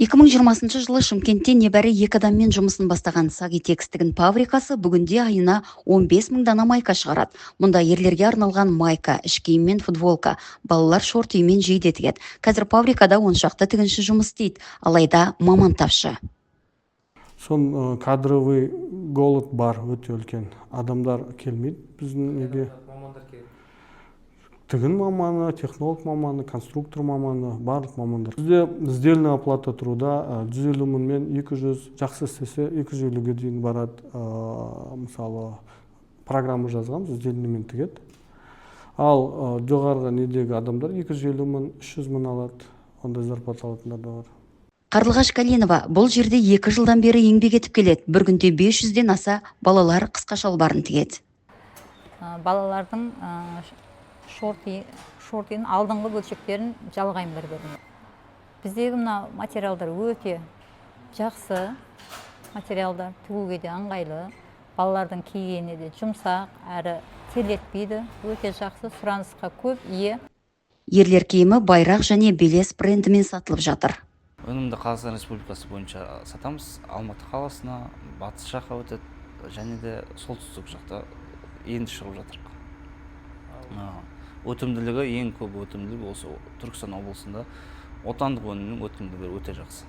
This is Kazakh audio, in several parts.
2020 жылы Шымкентте небәрі екі адаммен жұмысын бастаған Сагитекс тігін фабрикасы бүгінде айына 15 мың дана майка шығарады. Мұнда ерлерге арналған майка, іш киім мен футболка, балалар шорты мен жейде тігеді. Қазір фабрикада 10 шақты тігінші жұмыс істейді, алайда маман тапшы. Сон кадровый голод бар өте үлкен. Адамдар келмейді біздің неге. Мамандар керек. Тігін маманы, технолог маманы, конструктор маманы, барлық мамандар. Бізде сдельная оплата труда 150 мың мен 200, жақсы істесе, 250-ге дейін барады. Мысалы, программа жазғанбыз, сдельныймен тігеді. Ал жоғарғы недегі адамдар 250 мың, 300 мың алады, ондай зарплата алатындар да бар. Қарлығаш Калинова бұл жерде 2 жылдан бері еңбек етіп келеді. Бір күнде 500-ден аса балалар қысқа шалбарын тігеді. Балалардың шортының алдыңғы бөлшектерін жалғаймын бір біріне. Біздегі мына материалдар өте жақсы материалдар, тігуге де ыңғайлы, балалардың кигеніне де жұмсақ әрі терлетпейді, өте жақсы, сұранысқа көп ие. Ерлер киімі «Байрақ» және «Белес» брендімен сатылып жатыр. Өнімді Қазақстан Республикасы бойынша сатамыз. Алматы қаласына, батыс жаққа өтеді және де солтүстік жақта енді шығып жатырық. Өтімділігі, ең көп өтімділік осы Түркістан облысында. Отандық өнімнің өтімділігі өте жақсы.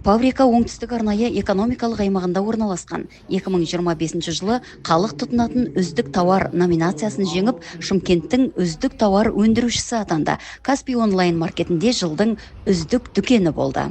Фабрика Оңтүстік арнайы экономикалық аймағында орналасқан. 2025 жылы «Халық тұтынатын үздік тауар» номинациясын жеңіп, Шымкенттің үздік тауар өндірушісі атанды. Каспий онлайн маркетінде жылдың үздік дүкені болды.